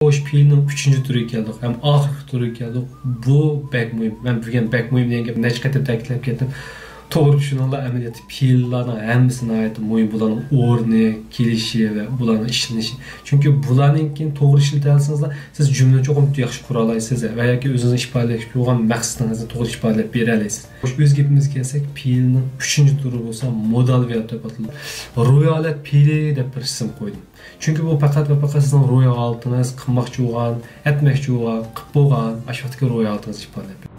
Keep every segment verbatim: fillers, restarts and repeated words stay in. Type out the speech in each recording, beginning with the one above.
خوش، پېئىلنىڭ ئۈچىنچى تۈرىگە كەلدۇق ھەم ئاخىرقى تۈرىگە كەلدۇق. بۇ بەك مۇھىم. مەن بۈگۈن بەك مۇھىم دېگەن گەپنى نەچچە قېتىم تەكىتلەپ كەتتىم. توغرا چۈشىنىڭلار، ئەمەلىيەتتە پېئىللارنىڭ ھەممىسى ناھايىتى مۇھىم. بۇلارنىڭ ئورنى، كېلىشى ۋە بۇلارنىڭ ئىشلىنىشى. چۈنكى بۇلارنىڭكىنى توغرا ئىشلىتەلىسىڭىزلا، سىز جۈملىنى چوقۇم ياخشى قۇرالايسىز ۋە ياكى ئۆزىڭىزنى ئىپادىلەش بولغان مەقسىتىڭىزنى توغرا ئىپادىلەپ بېرەلەيسىز. خوش، ئۆز گېپىمىزگە كەلسەك، پېئىلنىڭ ئۈچىنچى تۈرى بولسا مودال ۋېرب دەپ ئاتىلىدۇ. روھىي ھالەت پېئىلى دەپ بىر ئىسىم قويدۇم. چۈنكى بۇ پەقەت ۋە پەقەت سىزنىڭ روھىي ھالىتىڭىز، قىلماقچى بولغان، ئەتمەكچى بولغان، قىپ بولغان، ئاشۇ ۋاقىتتىكى روھىي ھالىتىڭىزنى ئىپادىلەپ بېرىدۇ.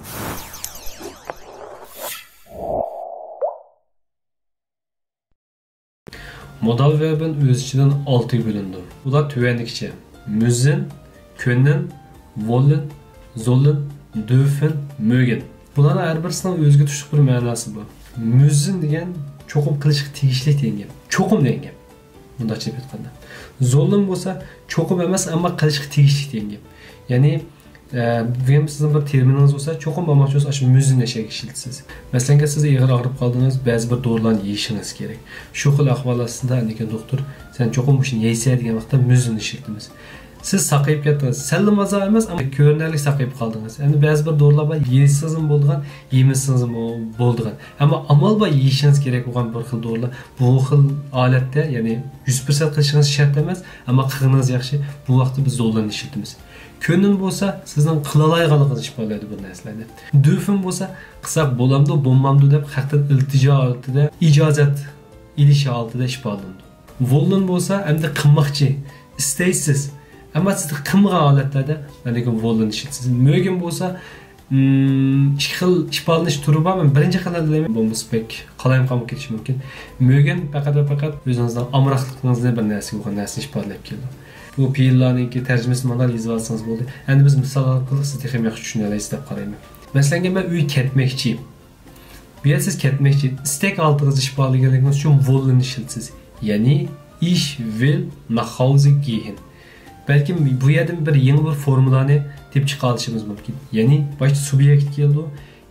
مودال ۋېربىن ئۆز ئىچىدىن ئالتىگە بۆلۈنىدۇ. بۇلار تۆۋەندىكىچە: مۈزېن، كۆنېن، ۋوللېن، زوللېن، دۆفېن، مۆگېن. بۇلارنىڭ ھەر بىرسىنىڭ ئۆزىگە تۇشلۇق بىر مەناسى بار. مۈزېن دېگەن چوقۇم قىلىشقا تېگىشلىك دېگەن گەپ. چوقۇم دېگەن گەپ. مۇنداقچە ئېيتقاندا، زوللېن بولسا چوقۇم ئەمەس، ئەمما قىلىشقا تېگىشلىك دېگەن گەپ. يەنى، ئە، بۈگۈن سىزنىڭ بىر تېرمىنىڭىز بولسا، چوقۇم بولمىغان بولسا ئاشۇ مۈزېن ئەشەگە ئىشلىتىسىز. مەسىلەنگە، سىز ئېغىر ئاغرىپ قالدىڭىز، بەزى بىر دورىلارنى يېيىشىڭىز كېرەك. شۇ خىل ئەھۋال ئاستىدا، ئەندىكىن دوختۇر، سەن چوقۇم مۇشۇنى يەيسەن دېگەن ۋاقىتتا مۈزېن ئىشلىتىمىز. سىز ساقىيىپ كەتتىڭىز. سەللا مازا ئەمەس، ئەمما كۆرۈنەرلىك ساقىيىپ قالدىڭىز. ئەمدى بەزى بىر دورىلار بار، يېسىڭىزمۇ بولىدىغان، يېمىسىڭىزمۇ بولىدىغان. ئەمما ئامال بار يېيىشىڭىز كېرەك بولغان بىر خىل دورىلار. بۇ خىل ھالەتتە، يەنى يۈز پىرسەنت قىلىشىڭىز شەرت ئەمەس، ئەمما قىلغىنىڭىز ياخشى. بۇ ۋاقىتتا بىز زوللېننى ئىشلىتىمىز. كۆنېن بولسا سىزنىڭ قىلالايدىغانلىقىڭىزنى ئىپادىلەيدۇ بۇ نەرسىلەرنى. دۆفېن بولسا قىلساق بولامدۇ، بولمامدۇ دەپ خەقتىن ئىلتىجا ھالىتىدە، ئىجازەت ئېلىش ھالىتىدە ئىپادىلىنىدۇ. ۋوللېن بولسا ئەمدى قىلماقچى، ئىستەيسىز. ئەمما سىز قىلمىغان ھالەتلەردە، لېكىن ۋوللېن ئىشلىتىسىز. مۆگېن بولسا، مم، ئىككى خىل ئىپادىلىنىش تۈرى بار. مەن بىرىنچى خىلىنى دەيمەن، بولمىسا بەك قالايمىقانمۇ كېتىشى مۇمكىن. مۆگېن پەقەت ۋە پەقەت ئۆزىڭىزنىڭ ئامراقلىقىڭىزنى بىر نەرسىگە بولغان نەرسىنى ئىپادىلەپ كېلىدۇ. بۇ پېئىللارنىڭكى تەرجىمىسىنى مانا يېزىۋالسىڭىز بولدى. ئەمدى بىز مىسال ئارقىلىق سىز تېخىمۇ ياخشى چۈشىنەلەيسىز دەپ قارايمەن. مەسىلەنگە، مەن ئۆيگە كەتمەكچى. بۇ يەردە سىز كەتمەكچى، ئىستەك ھالىتىڭىزنى ئىپادىلىگەنلىكىڭىز ئۈچۈن ۋوللېننى ئىشلىتىسىز. يەنى، ئىش ۋىل ناخ ھاۋزې گېھېن. بەلكىم بۇ يەردىن بىر يېڭى بىر فورمۇلانى تېپىپ چىقىۋېلىشىمىز مۇمكىن. يەنى، باشتا سۇبيېكت كېلىدۇ،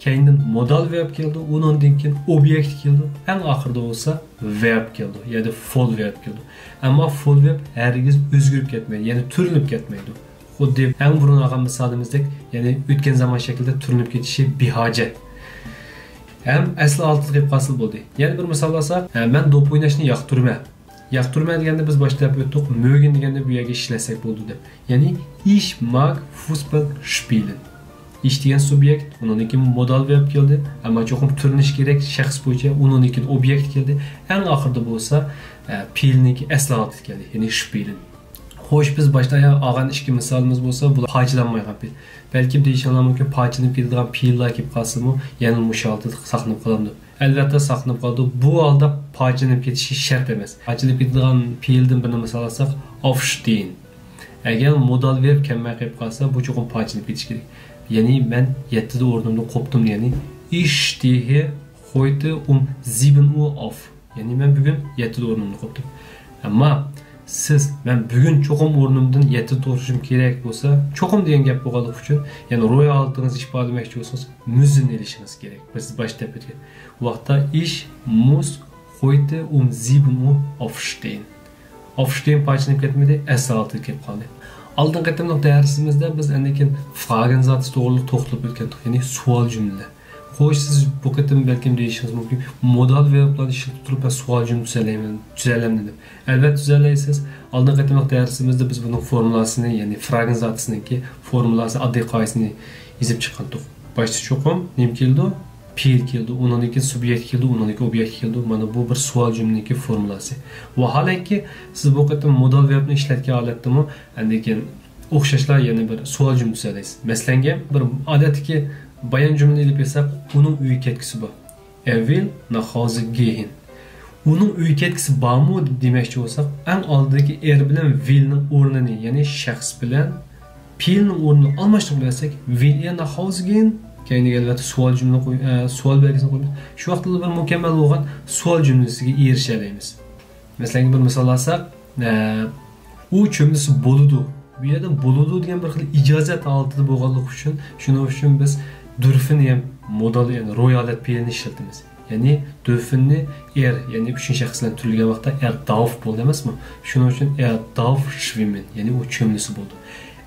كەينىدىن مودال ۋېرب كېلىدۇ، ئۇنىڭدىن كېيىن ئوبيېكت كېلىدۇ، ئەڭ ئاخىرىدا بولسا ۋېرب كېلىدۇ، يەنى فول ۋېرب كېلىدۇ. ئەمما فول ۋېرب ھەرگىز ئۆزگىرىپ كەتمەيدۇ، يەنى تۈرلىنىپ كەتمەيدۇ. خۇددى ئەڭ بۇرۇن ئالغان مىسالىمىزدەك، يەنى ئۆتكەن زامان شەكلىدە تۈرلىنىپ كېتىشى بىھاجەت. ھەم ئەسلى ھالىتىگە كېلىپ قالسىلا بولدى. يەنە بىر مىسال ئالساق، ھە، مەن دوپپا ئويناشنى ياقتۇرىمەن. ياقتۇرىمەن دېگەندە بىز باشتا دەپ ئۆتتۇق، مۆگېن دېگەندە بۇ يەرگە ئىشلەتسەك بولىدۇ دەپ. يەنى، ئىش ماگ فۇسبال شپىلېن. ئىش دېگەن سۇبيېكت، ئۇنىڭدىن كېيىن مودال ۋېرب كەلدى، ئەمما چوقۇم تۈرلىنىش كېرەك شەخس بويىچە، ئۇنىڭدىن كېيىن ئوبيېكت كەلدى، ئەڭ ئاخىرىدا بولسا، ئە، پېئىلنىڭكى ئەسلى ھالىتى كەلدى، يەنى شپىلېن. خوش، بىز باشتا ئالغان ئىككى مىسالىمىز بولسا، بۇلار پارچىلانمايدىغان پېئىل. بەلكىم دېيىشىڭلار مۇمكىن، پارچىلىنىپ كېتىدىغان پېئىللار كېلىپ قالسىمۇ، يەنە مۇشۇ ھالدا ساقلىنىپ قالامدۇ؟ ئەلۋەتتە، ساقلىنىپ قالىدۇ. بۇ ھالدا پارچىلىنىپ كېتىشى شەرت ئەمەس. پارچىلىنىپ كېتىدىغان پېئىلدىن بىرنى مىسال ئالساق، ئوفشتېن. ئەگەر مودال ۋېرب كەلمەي قېلىپ قالسا، بۇ چوقۇم پارچىلىنىپ كېتىشى كېرەك. يەنى، مەن يەتتىدە ئورنۇمدىن قوپتۇم، يەنى، ئىش ستېھې خويتې ئۇم زىبېن ئۇ ئاف. يەنى مەن بۈگۈن يەتتىدە ئورنۇمدىن قوپتۇم. ئەمما سىز، مەن بۈگۈن چوقۇم ئورنۇمدىن يەتتىدە تۇرۇشۇم كېرەك بولسا، چوقۇم دېگەن گەپ بولغانلىقى ئۈچۈن، يەنى روھىي ھالىتىڭىزنى ئىپادىلىمەكچى بولسىڭىز، مۈزنى ئېلىشىڭىز كېرەك. بىز باشتا دەپ ئۆتكەن. بۇ ۋاقىتتا ئىش مۇس خويتې ئۇم زىبېن ئۇ ئوفشتېن. ئوفشتېن پارچىلىنىپ كەتمىدى، ئەسلى ھالىتىگە كېلىپ قالدى. ئالدىنقى قېتىملىق دەرسىمىزدە بىز ئەندىن كېيىن فراگېنزاتس توغرىلىق توختىلىپ ئۆتكەنتۇق، يەنى سوئال جۈملىلەر. خوش، سىز بۇ قېتىم بەلكىم دېيىشىڭىز مۇمكىن، مودال ۋېربلارنى ئىشلىتىپ تۇرۇپ، مەن سوئال جۈملە تۈزەلەيمەن، تۈزەلەمدىم دەپ. ئەلۋەتتە تۈزەلەيسىز. ئالدىنقى قېتىملىق دەرسىمىزدە بىز بۇنىڭ فورمۇلاسىنى، يەنى فراگېنزاتسنىڭكى فورمۇلاسى، ئاددىي قائىدىسىنى يېزىپ چىققانتۇق. باشتا چوقۇم نېمە كېلىدۇ؟ پېئىل كېلىدۇ، ئۇنىڭدىن كېيىن سۇبيېكت كېلىدۇ، ئۇنىڭدىن كېيىن ئوبيېكت كېلىدۇ. مانا بۇ بىر سوئال جۈملىنىڭكى فورمۇلاسى. ۋاھالەنكى، سىز بۇ قېتىم مودال ۋېربنى ئىشلەتكەن ھالەتتىمۇ ئەندىن كېيىن ئوخشاشلا يەنە بىر سوئال جۈملىسى ئەدەيسىز. مەسىلەنگە، بىر ئادەتتىكى بايان جۈملىنى ئېلىپ ئېيتساق، ئۇنىڭ ئۆيگە كەتكۈسى بار. ئەر ۋىل ناخ ھاۋزې گېھېن. ئۇنىڭ ئۆيگە كەتكۈسى بارمۇ دېمەكچى بولساق، ئەڭ ئالدىدىكى ئەر بىلەن ۋىلنىڭ ئورنىنى، يەنى شەخس بىلەن پېئىلنىڭ ئورنىنى ئالماشتۇرۇپ بەرسەك، ۋىل ئېر ناخ ھاۋزې گېھېن، كەينىگە ئەلۋەتتە سوئال جۈملە قوي-، ئە، سوئال بەلگىسىنى قويىمىز. شۇ ۋاقىتتا بىر مۇكەممەل بولغان سوئال جۈملىسىگە ئېرىشەلەيمىز. مەسىلەن، بىر مىسال ئالساق، ئە، ئۇ چۆملىسە بولىدۇ. بۇ يەردە بولىدۇ دېگەن بىر خىل ئىجازەت ھالىتىدە بولغانلىقى ئۈچۈن، شۇنىڭ ئۈچۈن بىز دۈرفىن ھەم مودال، يەنى روھىي ھالەت پېئىلنى ئىشلىتىمىز. يەنى دۈرفىننى ئېر، يەنى ئۈچىنچى شەخس بىلەن تۈرلىگەن ۋاقىتتا ئېر دارف بولىدۇ ئەمەسمۇ؟ شۇنىڭ ئۈچۈن ئېر دارف شۋىممېن، يەنى ئۇ چۆملىسە بولىدۇ.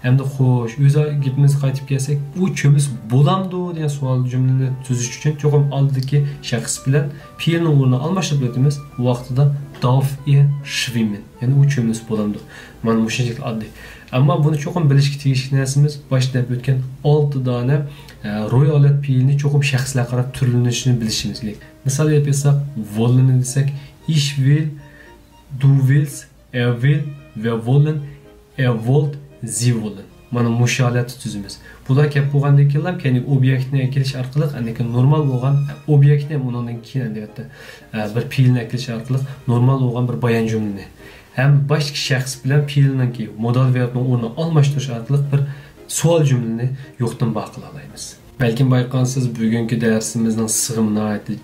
ئەمدى خوش، ئۆز گېپىمىزگە قايتىپ كەلسەك، ئۇ چۆمۈلسە بولامدۇ دېگەن سوئال جۈملىنى تۈزۈش ئۈچۈن چوقۇم ئالدىدىكى شەخس بىلەن پېئىلنىڭ ئورنىنى ئالماشتۇرۇپ ئۆتىمىز. ئۇ ۋاقتىدا دارف ئېر شۋىممېن، يەنى ئۇ چۆمۈلسە بولامدۇ. مانا مۇشۇنچىلىك ئاددىي. ئەمما بۇنى چوقۇم بىلىشكە تېگىشلىك نەرسىمىز، باشتا دەپ ئۆتكەن ئالتە دانە، ئە، روي ھالەت پېئىلنى چوقۇم شەخسلەرگە قاراپ تۈرلىنىشىنى بىلىشىمىز كېرەك. مىسال ئېلىپ ئېيتساق، ۋوللېننى دېسەك، ئىش ۋىل، دۇ ۋىلس، ئېر ۋىل، ۋېر ۋوللېن، ئېر ۋولت، زى ۋوللېن. مانا مۇشۇ ھالەتتە تۈزىمىز. بۇلار كەپ بولغاندىن كېيىنلا كەينى ئوبيېكتنى ئەكېلىش ئارقىلىق، ئاندىن كېيىن نورمال بولغان ئوبيېكتنى ھەم ئۇنىڭدىن كېيىن، ئەلۋەتتە، ئە، بىر پېئىلنى ئەكېلىش ئارقىلىق نورمال بولغان بىر بايان جۈملىنى ھەم باشتىكى شەخس بىلەن پېئىلنىڭكى مودال ۋېربنىڭ ئورنىنى ئالماشتۇرۇش ئارقىلىق بىر سوئال جۈملىنى يوقتىن بار قىلالايمىز. بەلكىم بايقىغانسىز، بۈگۈنكى دەرسىمىزنىڭ سىغىمى ناھايىتى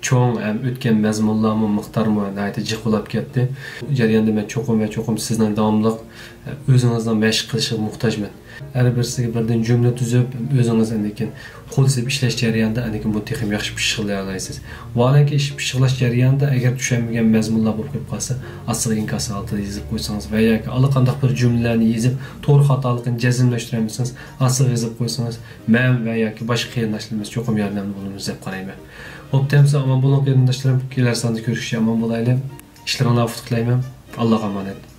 چوڭ ھەم ئۆتكەن مەزمۇنلارمۇ، مىقدارمۇ ناھايىتى جىق بولاپ كەتتى. بۇ جەرياندا مەن چوقۇم ۋە چوقۇم سىزنىڭ داۋاملىق، ئە، ئۆزىڭىزنىڭ مەشىق قىلىشىغا موھتاجمەن. ھەر بىرسىگە بىردىن جۈملە تۈزۈپ، ئۆزىڭىز ئاندىن كېيىن قول سېلىپ ئىشلەش جەريانىدا ئاندىن كېيىن بۇنى تېخىمۇ ياخشى پىششىقلايالايسىز. ۋاھالەنكى، ئىش پىششىقلاش جەريانىدا ئەگەر چۈشەنمىگەن مەزمۇنلار بولۇپ قېلىپ قالسا، ئاستىغا ئىنكاس ھالىتىدە يېزىپ قويسىڭىز ۋە ياكى ئاللىقانداق بىر جۈملىلەرنى يېزىپ، توغرا خاتالىقىنى جەزملەشتۈرەلمىسىڭىز، ئاستىغا يېزىپ قويسىڭىز، مەن ۋە ياكى باشقا قېرىنداشلىرىمىز چوقۇم ياردەمدە بولىمىز دەپ قارايمەن. بوپتۇ ئەمىسە، ئامان بولۇڭ قېرىنداشلىرىم. كېلەر ساندا كۆرۈشكىچە ئامان بولايلى. ئىشلىرىڭلارغا ئۇتۇق تىلەيمەن. ئاللاغا ئامانەت.